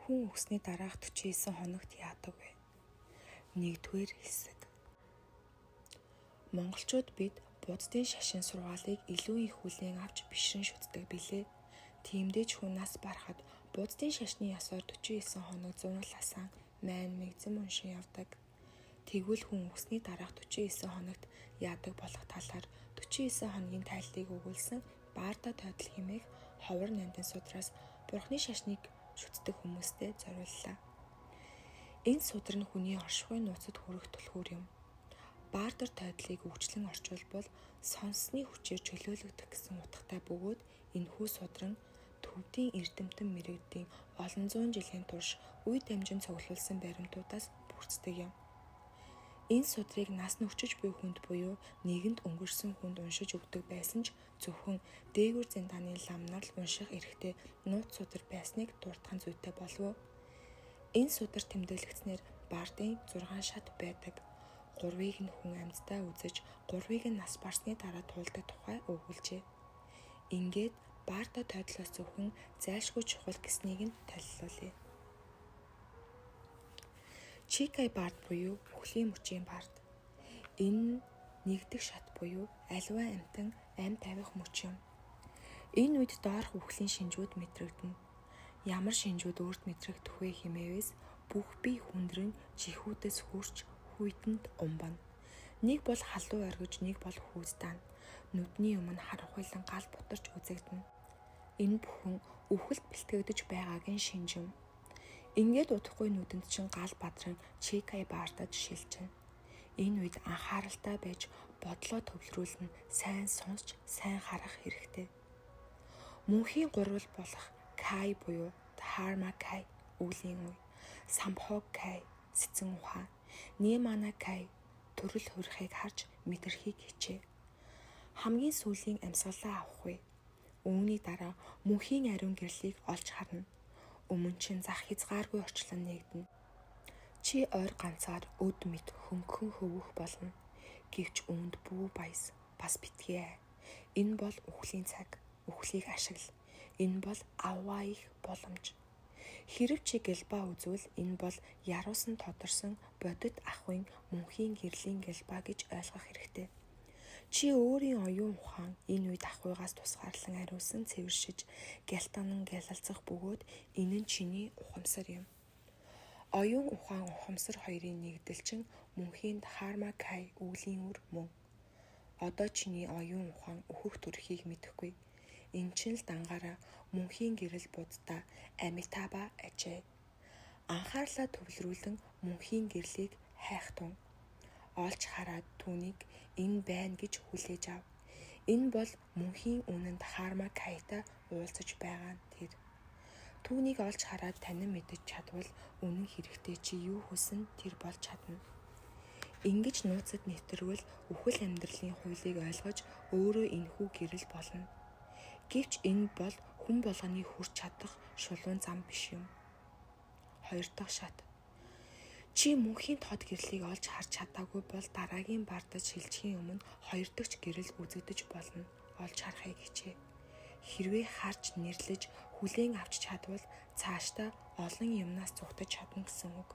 Хүн үхсэний дараах 49 хоногт яадаг вэ? Нэгдүгээр хэсэг. Монголчууд бид буддын шашин сургаалыг илүү их хүлээн авч бишрэн шүтдэг билээ. Тиймдээ ч хүн нас барахад буддын шашны ёсоор 49 хоног зунаглаасаа майн мэгзэм уншин явдаг. Тэгвэл хүн үхсэний дараах 49 хоногт яадаг болох талаар 49 хоногийн тайллыг өгүүлсэн Баарда тойдол хэмээх ховор нандин судраас Бурхны шашныг шүтдэг хүмүүстэй зориуллаа. Энэ судар нь хүний оршихуй нууцад хүрэх түлхүүр юм. Баардар тойдлыг өвчлэн орчуулбал сонссны хүчээр чөлөөлөгдөх гэсэн утгатай бөгөөд энэхүү судар нь төвдийн эрдэмтэн мэргэдийн олон зуун жилийн турш үе дамжин цуглуулсан баримтуудаас бүрддэг юм. Энэ судрыг нас нөхчөж буй хүнд буюу нэгэнд өнгөрсөн хүнд уншиж өгдөг байсан ч зөвхөн дээгүүр зиндааны лам нар л унших эрхтэй нууц судар байсныг дурдах нь зүйтэй болов уу? Энэ судар тэмдэглэгдсэнээр Бардын 6 шат байдаг. 3-ыг нь хүн амьддаа үзэж, 3-ыг нь нас барсны дараа туулдаг тухай өгүүлжээ. Ингээд Барда тойдлоос зөвхөн зайлшгүй чухал гэснийг нь толилуулъя. Чикай бард буюу үхлийн мөчийн бард. Энэ нь нэгдэх шат буюу аливаа амьтан ам тавих мөч юм. Энэ үед доорх үхлийн шинжүүд мэдрэгдэнэ. Ямар шинжүүд өөрт мэдрэгдэх вэ хэмээвээс бүх бие хүндрэн чихүүдээс хөрч хүйтэнд умбана. Нэг бол халуу оргиж, нэг бол хүүздаана. Нүдний өмнө харанхуйлан гал бутарч үзэгдэнэ. Энэ бүхэн үхэлд бэлтгэгдэж байгаагийн шинж юм. Ингээд удахгүй нүдэнд чинь гал бадран Чикай баардаж шилжинэ. Энэ үед анхааралтай байж бодлоо төвлөрүүлнэ, сайн сонсч, сайн харах хэрэгтэй. Мөнхийн гурвал болох Кай буюу Дхарма Кай үлийн үе, Самбхог Кай цэцэн ухаан, Нимана Кай төрөл хувирахыг харж мэдрэхийг хичээ. Хамгийн сүүлийн амьсгалаа авах үе. Үүний дараа мөнхийн ариун гэрлийг олж харна. Өмнө чинь зах хязгааргүй орчлон нэгдэнэ. Чи ойр ганцаар өд мэт хөнгөн хөвөх болно. Гэвч үүнд бүү баяс бас битгий ай. Энэ бол үхлийн цаг. Үхлийг ашигла. Энэ бол аваа их боломж. Хэрв чи гэлба үзвэл энэ бол яруусан тодорсон бодит ахуйн мөнхийн гэрлийн гэлба гэж ойлгох хэрэгтэй. Чи өөрийн оюун ухаан энэ үед ахуйгаас тусгаарлан ариусан цэвэршиж гялтанан гялалзах бөгөөд энэ нь чиний ухамсар юм. Оюун ухаан ухамсар хоёрын нэгдэл чинь мөнхийн Дхарма Кай үлийн үр мөн. Одоо чиний оюун ухаан өөхөх төрхийг мэдэхгүй. Энэ чинь л дангаараа мөнхийн гэрэл будда Амитаба ажээ. Анхаарлаа төвлөрүүлэн мөнхийн гэрлийг хайх тун. Олж хараад түүнийг энэ байна гэж хүлээж ав. Энэ бол мөнхийн үнэн Дхарма Кайтай уулзаж байгаа нь тэр. Түүнийг олж хараад танин мэдэж чадвал үнэн хэрэгтээ чи юу хүсэн тэр болж чадна. Ингэж нууцад нэвтрвэл үхэл амьдралын хуулийг ойлгож өөрөө энэхүү гэрэл болно. Гэвч энэ бол хүн болгоны хүрч чадах шулуун зам биш юм. Хоёр дахь шат. Чи мөнхийн тод гэрлийг олж харж чадаагүй бол дараагийн бардад шилжихийн өмнө хоёр дахь гэрэл үзэгдэж болно. Олж харахыг хичээ. Хэрвээ харж нэрлэж хүлээн авч чадвал цаашдаа олон юмнаас зугтаж чадна гэсэн үг.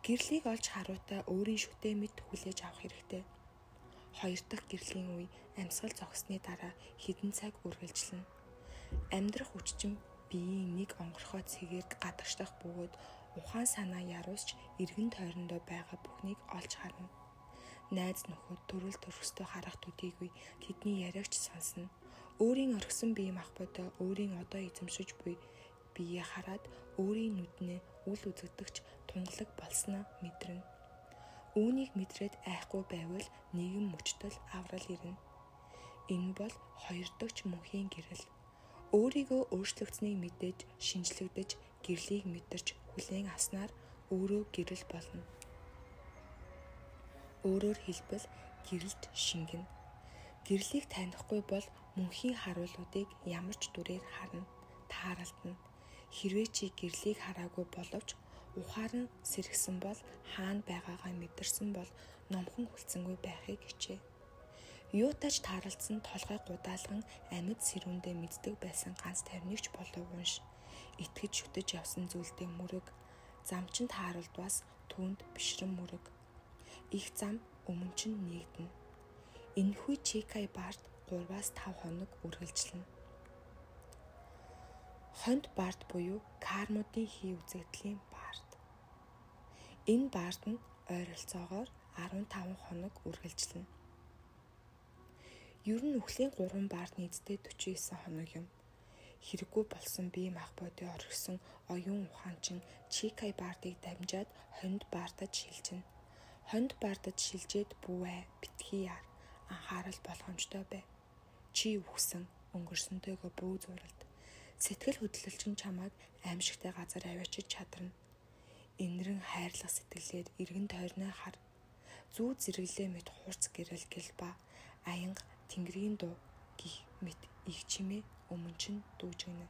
Гэрлийг олж харуутаа өөрийн шүтээ мэд хүлээж авах хэрэгтэй. Хоёр дахь гэрлийн үе амьсгал зогссны дараа хэдэн цаг үргэлжлэнэ. Амьдрах хүч чинь биеийн нэг онгорхой цэгээр гадагшлах бөгөөд ухаан санаа яруусч эргэн тойрондоо байгаа бүхнийг олж харна. Найз нөхөд төрөл төрөстөө харах төдийгүй тэдний яриагч сонсно. Өөрийн орхисон бие махбодоо өөрийн одоо эзэмшиж буй биеэ хараад өөрийн нүднээ үл үзэгдэгч тунгалаг болсноо мэдэрнэ. Үүнийг мэдрээд айхгүй байвал нэгэн мөчтөл аврал ирнэ. Энэ бол хоёр дахь мөнхийн гэрэл. Өөрийгөө өөрчлөгдсөнийг мэдээж шинжлэгдэж гэрлийг мэдэрч хүлээн авснаар өөрөө гэрэл болно. Өөрөөр хэлбэл гэрэлд шингэнэ. Гэрлийг танихгүй бол мөнхийн харуулуудыг ямар ч дүрээр харна, тааралдана. Хэрвээ чи гэрлийг хараагүй боловч ухаар нь сэргсэн бол хаана байгаагаа мэдэрсэн бол номхон хүлцэнгүй байхыг хичээ. Юутай ч тааралдсан толгой гудаалган амьд сэрүүндээ мэддэг байсан ганц тайвныг ч болов унш. Итгэж шүтэж явсан зүйлдээ мөрөг. Замчин тааруулдваас түүнд бишрэн мөрөг. Их зам өмнө чинь нэгдэнэ. Энэхүү Чикай бард 3-5 хоног үргэлжлэнэ. Хонд бард буюу кармуудын хий үзэгдлийн бард. Энэ бард нь ойролцоогоор 15 хоног үргэлжлэнэ. Ер нь үхлийн 3 бард нийтдээ 49 хоног юм. Хэрэггүй болсон бие махбодыг орхисон оюун ухаанчин Чикай бардыг дамжаад хонд бардад шилжинэ. Хонд бардад шилжээд бүү ай, битгий яар, анхаарал болгоомжтой бай. Чи үхсэн, өнгөрсөнтэйгөө бүү зуралд. Сэтгэл хөдлөл чинь чамайг аимшигтай газар аваачиж чадарна. Энэрэн хайрлах сэтгэлээр эргэн тойрноо хар. Зүү зэрэглээ мэт хурц гэрэл гэл ба аянга тэнгэрийн дуу гих мэт их чимээ өмнө чинь дүүжигнэ.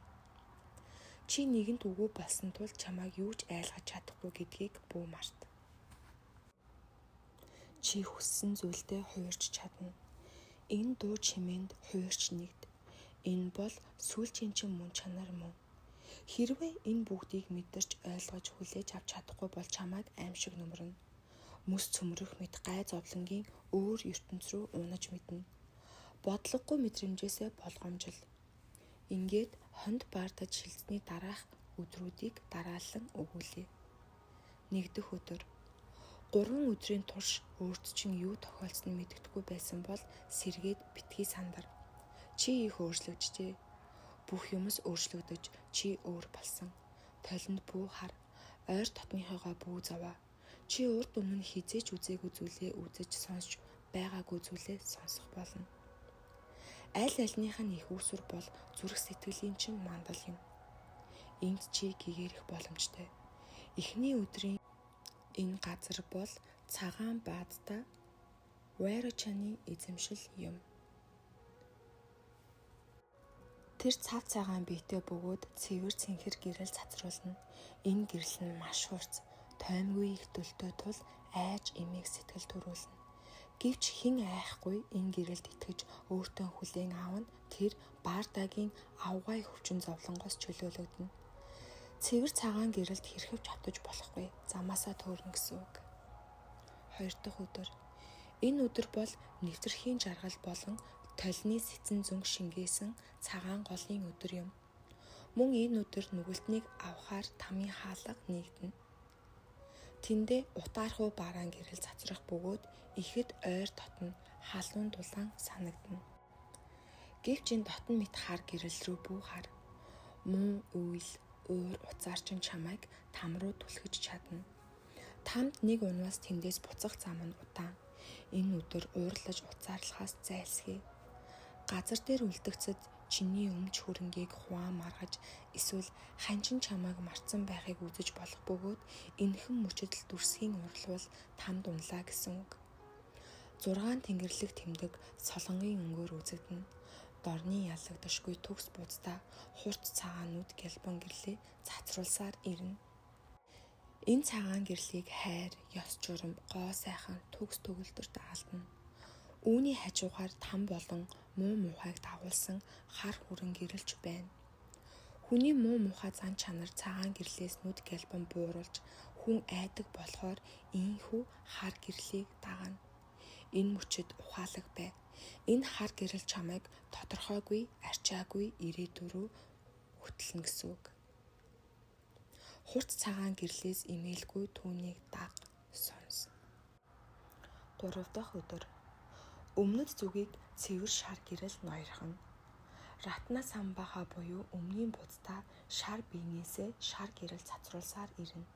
Чи нэгэнт үгүй болсон тул чамайг юу ч айлгаж чадахгүй гэдгийг бүү март. Чи хүссэн зүйлдээ хувирч чадна. Энэ дуу чимээнд хувирч нэгд. Энэ бол сүүлчийн чинь мөн чанар мөн. Хэрвээ энэ бүгдийг мэдэрч ойлгож хүлээж авч чадахгүй бол чамайг аимшиг нөмрөнө. Мөс цөмрөх мэт гай зовлонгийн өөр ертөнц рүү унаж мэднэ. Бодлогогүй мэдрэмжээсээ болгоомжил. Ингээд хонд баардаж шилжсэний дараах өдрүүдийг дараалан өгүүлье. Нэгдэх өдөр. 3 өдрийн турш өөрт чинь юу тохиолдсон нь мэдэгдэхгүй байсан бол сэргээд битгий сандар. Чи их өөрчлөгдөжээ. Бүх юмс өөрчлөгдөж чи өөр болсон. Толинд бүү хар. Ойр дотныхоогоо бүү зовоо. Чи урд өмнө нь хэзээ ч үзээгүй зүйлээ үзэж сонсч байгаагүй зүйлээ сонсох болно. Аль альных нь их үүсвэр бол зүрх сэтгэлийн чинь мандал юм. Энд чи гэгэрэх боломжтой. Эхний өдрийн энэ газар бол цагаан баазтай Вайрочаны эзэмшил юм. Тэр цав цагаан биетэй бөгөөд цэвэр цэнхэр гэрэл цацруулна. Энэ гэрэл нь маш хурц, тоймгүй их төлтөө тул айж эмээх сэтгэл төрүүлнэ. Гэвч хэн айхгүй энэ гэрэлд итгэж өөртөө хүлээн авна тэр Бардагийн авгай хөвчин зовлонгоос чөлөөлөгдөнө. Цэвэр цагаан гэрэлд хэрхэвч автаж болохгүй замаасаа төөрнө гэсэн үг. Хоёр дахь өдөр. Энэ өдөр бол нэвтэрхийн жаргал болон толины сэцэн зөнг шингээсэн цагаан голын өдөр юм. Мөн энэ өдөр нүгэлтнийг авахаар тамийн хаалга нэгдэнэ. Тэндээ утаархуу бараан гэрэл цацрах бөгөөд ихэд ойр дотно халуун дулаан санагдана. Гэвч энэ дотн мэт хар гэрэл рүү бүү хар. Муу үйл, уур уцаар чинь чамайг там руу түлхэж чадна. Тамд нэг унваас тэндээс буцах зам нь удаан. Энэ өдөр уурлаж уцаарлахаас зайлсхий. Газар дээр үлдэгцэд чиний өмч хөрөнгийг хуаан маргаж эсвэл ханчин чамайг мартсан байхыг үзэж болох бөгөөд энэхэн мөчөд дүрсхийн урлуул тамд унлаа гэсэн үг. 6 тэнгэрлэг тэмдэг солонгын өнгөөр үзэгдэнэ. Дорны ялагдашгүй төгс бууцтай хурц цагаан нүд гялбан гэрлээ цацруулсаар ирнэ. Энэ цагаан гэрлийг хайр, ёс журам, гоо сайхан, төгс төгөлдөрт аалдана. Үүний хажуугаар там болон муу мухайг дагуулсан хар хүрэн гэрэлж байна. Хүний муу мухай зан чанар цагаан гэрлээс нүд гялбан бууруулж хүн айдаг болохоор ийнхүү хар гэрлийг дагана. Энэ мөчөд ухаалаг бай. Энэ хар гэрэл чамайг тодорхойгүй, арчаагүй ирээдүй рүү хөтлөнө гэсэн үг. Хурц цагаан гэрлээс эмээлгүй түүнийг даг, сонс. 3 дахь өдөр. Өмнөд зүгийг цэвэр шар гэрэл ноёрхоно. Ратна самбаха буюу өмнгийн буддаа шар биенээсээ шар гэрэл цацруулсаар ирнэ.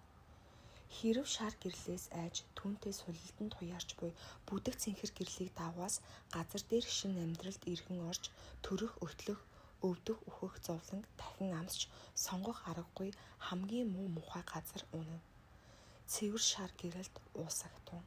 Хэрэв шар гэрлээс айж түүнтэй сулилданд туяарч буй бүдэг цэнхэр гэрлийг дагваас газар дээрх шинэ амьдралд эргэн орж төрөх өтлөх өвдөх үхэх зовлон дахин амсч сонгох аргагүй хамгийн муу мухай газар унана. Цэвэр шар гэрэлд уусагтун.